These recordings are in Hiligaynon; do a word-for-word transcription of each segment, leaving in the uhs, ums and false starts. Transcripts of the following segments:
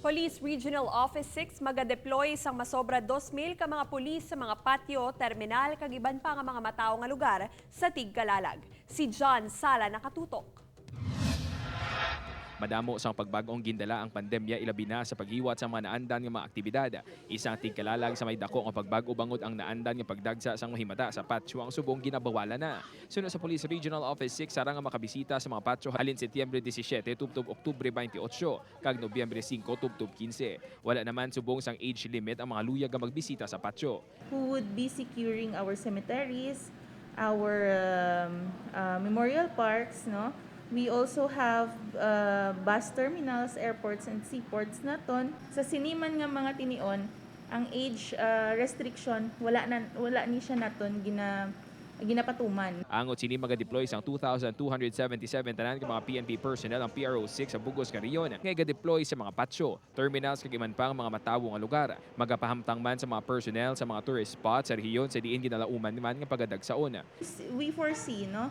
Police Regional Office six magadeploy sang masobra dos mil ka mga pulis sa mga patyo, terminal, kag iban pa nga mga matawo nga lugar sa Tigkalalag. Si John Sala nakatutok. Madamo sang pagbag-ong gindala ang pandemya, ilabi na sa paghiwat sa mga naandan nga mga aktibidad. Isa ang Tigkalalag sa may dako nga pagbag-o bangod ang naandan nga pagdagsa sang mahimata sa patyo ang subong ginabawalan na. Suno sa Police Regional Office six, sarang nga makabisita sa mga patyo halin Setyembre disisiete tubtob Oktubre twenty-eight kag Nobyembre singko tubtob kinse. Wala naman subong sang age limit ang mga luyag nga magbisita sa patyo. Who would be securing our cemeteries, our um, uh, memorial parks, no? We also have uh, bus terminals, airports, and seaports naton. Sa sini man nga mga tinion, ang age uh, restriction wala na wala ni siya naton gina ginapatuman. Angot sini, magadeploy sang two thousand two hundred seventy-seven tanan ka mga P N P personnel ang P R O six sa bugos nga rehiyon nga igadeploy sa mga patyo, terminals kag iban pang mga matawo nga lugar. Magapahamtang man sa mga personnel sa mga tourist spots sa rehiyon sa diin ginalauman man nga pagadagsaon. We foresee, no,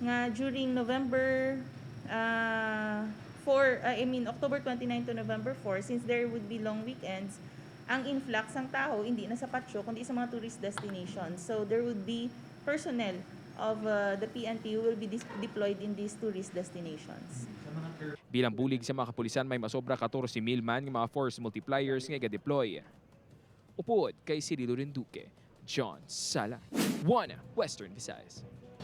nga during November uh, four, uh, I mean October twenty-nine to November four, since there would be long weekends, ang influx ng tao hindi na sa patyo kundi sa mga tourist destinations. So there would be personnel of uh, the P N P who will be dis- deployed in these tourist destinations. Bilang bulig sa mga kapulisan, may masobra katorse mil man nga mga force multipliers nga igadeploy. Upod kay Cirilo Rinduque, John Sala, One Western Visayas.